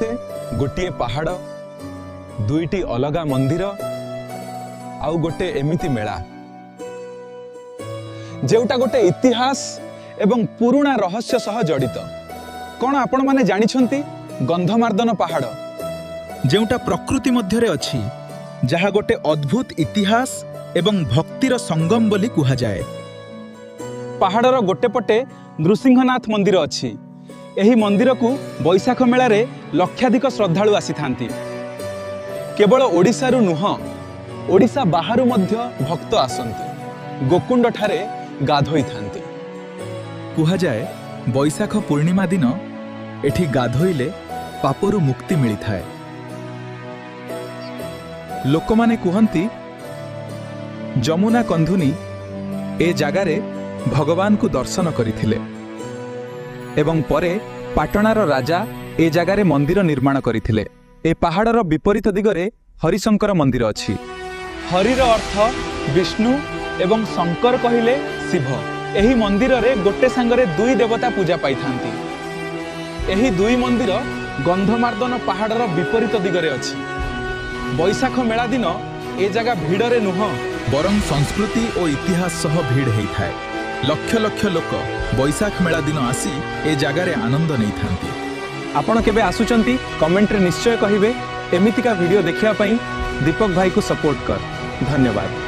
ଗୋଟିଏ ପାହାଡ଼, ଦୁଇଟି ଅଲଗା ମନ୍ଦିର ଆଉ ଗୋଟେ ଏମିତି ମେଳା, ଯେଉଁଟା ଗୋଟେ ଇତିହାସ ଏବଂ ପୁରୁଣା ରହସ୍ୟ ସହ ଜଡ଼ିତ। କ'ଣ ଆପଣମାନେ ଜାଣିଛନ୍ତି, ଗନ୍ଧମାର୍ଦ୍ଦନ ପାହାଡ଼, ଯେଉଁଟା ପ୍ରକୃତି ମଧ୍ୟରେ ଅଛି, ଯାହା ଗୋଟେ ଅଦ୍ଭୁତ ଇତିହାସ ଏବଂ ଭକ୍ତିର ସଙ୍ଗମ ବୋଲି କୁହାଯାଏ? ପାହାଡ଼ର ଗୋଟେ ପଟେ ନୃସିଂହନାଥ ମନ୍ଦିର ଅଛି। ଏହି ମନ୍ଦିରକୁ ବୈଶାଖ ମେଳାରେ ଲକ୍ଷାଧିକ ଶ୍ରଦ୍ଧାଳୁ ଆସିଥାନ୍ତି। କେବଳ ଓଡ଼ିଶାରୁ ନୁହଁ, ଓଡ଼ିଶା ବାହାରୁ ମଧ୍ୟ ଭକ୍ତ ଆସନ୍ତି, ଗୋକୁଣ୍ଡଠାରେ ଗାଧୋଇଥାନ୍ତି। କୁହାଯାଏ, ବୈଶାଖ ପୂର୍ଣ୍ଣିମା ଦିନ ଏଠି ଗାଧୋଇଲେ ପାପରୁ ମୁକ୍ତି ମିଳିଥାଏ। ଲୋକମାନେ କୁହନ୍ତି, ଯମୁନା କନ୍ଧୁନୀ ଏ ଜାଗାରେ ଭଗବାନଙ୍କୁ ଦର୍ଶନ କରିଥିଲେ ଏବଂ ପରେ ପାଟଣାର ରାଜା ଏ ଜାଗାରେ ମନ୍ଦିର ନିର୍ମାଣ କରିଥିଲେ। ଏ ପାହାଡ଼ର ବିପରୀତ ଦିଗରେ ହରିଶଙ୍କର ମନ୍ଦିର ଅଛି। ହରିର ଅର୍ଥ ବିଷ୍ଣୁ ଏବଂ ଶଙ୍କର କହିଲେ ଶିବ। ଏହି ମନ୍ଦିରରେ ଗୋଟେ ସାଙ୍ଗରେ ଦୁଇ ଦେବତା ପୂଜା ପାଇଥାନ୍ତି। ଏହି ଦୁଇ ମନ୍ଦିର ଗନ୍ଧମାର୍ଦ୍ଦନ ପାହାଡ଼ର ବିପରୀତ ଦିଗରେ ଅଛି। ବୈଶାଖ ମେଳା ଦିନ ଏ ଜାଗା ଭିଡ଼ରେ ନୁହଁ, ବରଂ ସଂସ୍କୃତି ଓ ଇତିହାସ ସହ ଭିଡ଼ ହେଇଥାଏ। ଲକ୍ଷ ଲକ୍ଷ ଲୋକ ବୈଶାଖ ମେଳା ଦିନ ଆସି ଏ ଜାଗାରେ ଆନନ୍ଦ ନେଇଥାନ୍ତି। ଆପଣ କେବେ ଆସୁଛନ୍ତି, କମେଣ୍ଟରେ ନିଶ୍ଚୟ କହିବେ। ଏମିତିକା ଭିଡ଼ିଓ ଦେଖିବା ପାଇଁ ଦୀପକ ଭାଇକୁ ସପୋର୍ଟ କର। ଧନ୍ୟବାଦ।